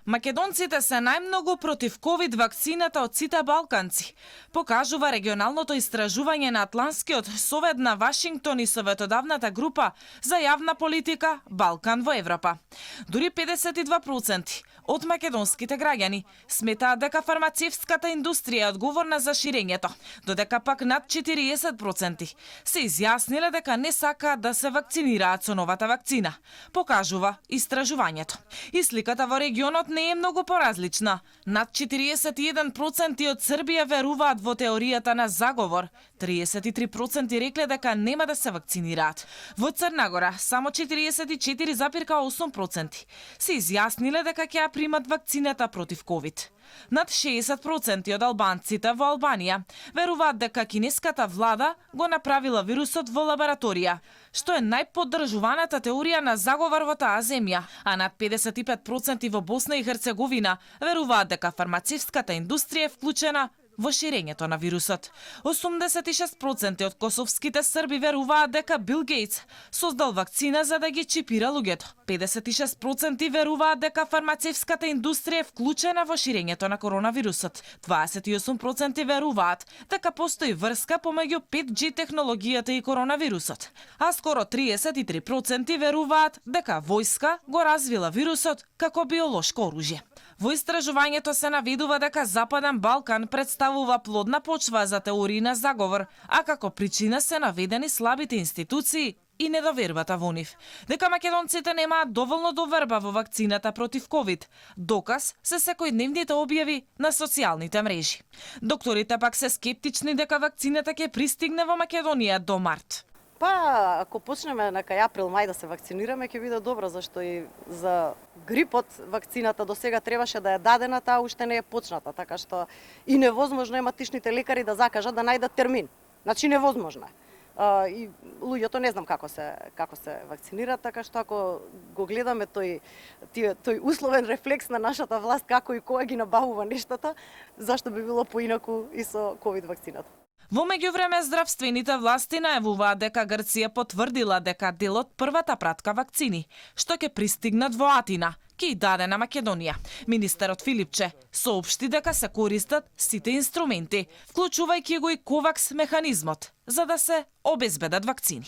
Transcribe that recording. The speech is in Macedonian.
Македонците се најмногу против ковид вакцината од сите балканци, покажува регионалното истражување на Атлантскиот совет на Вашингтон и советодавната група за јавна политика Балкан во Европа. Дури 52% од македонските граѓани сметаат дека фармацевтската индустрија е одговорна за ширењето, додека пак над 40% се изјасниле дека не сакаат да се вакцинираат со новата вакцина, покажува истражувањето. И сликата во регионот не е многу поразлична. Над 41% од Србија веруваат во теоријата на заговор. 33% рекле дека нема да се вакцинираат. Во Црна Гора само 44,8% се изјасниле дека ќе ја примат вакцината против ковид. Над 60% од албанците во Албанија веруваат дека кинеската влада го направила вирусот во лабораторија, што е најподдржуваната теорија на заговор во таа земја, а над 55% во Босна и Херцеговина веруваат дека фармацевтската индустрија е вклучена во ширењето на вирусот. 86% од косовските срби веруваат дека Бил Гейтс создал вакцина за да ги чипира луѓето. 56% веруваат дека фармацевтската индустрија е вклучена во ширењето на коронавирусот. 28% веруваат дека постои врска помеѓу 5G технологијата и коронавирусот. А скоро 33% веруваат дека војска го развила вирусот како биолошко оружје. Во истражувањето се наведува дека Западен Балкан представува плодна почва за теории на заговор, а како причина се наведени слабите институции и недовербата во нив. Дека македонците немаат доволно доверба во вакцината против ковид, доказ се секојдневните објави на социјалните мрежи. Докторите пак се скептични дека вакцината ќе пристигне во Македонија до март. Па, ако почнеме на кај април-мај да се вакцинираме, ќе биде добро, зашто и за грипот вакцината до сега требаше да е дадена, таа уште не е почната, така што и невозможно е матичните лекари да закажат да најдат термин. Значи невозможно е. И луѓето не знам како се вакцинираат, така што ако го гледаме тој условен рефлекс на нашата власт како и кога ги набавува нештата, зашто би било поинаку и со ковид вакцината. Во меѓувреме, здравствените власти најавуваат дека Грција потврдила дека дел од првата пратка вакцини, што ќе пристигнат во Атина, ќе и даде на Македонија. Министерот Филипче соопшти дека се користат сите инструменти, вклучувајќи го и ковакс механизмот, за да се обезбедат вакцини.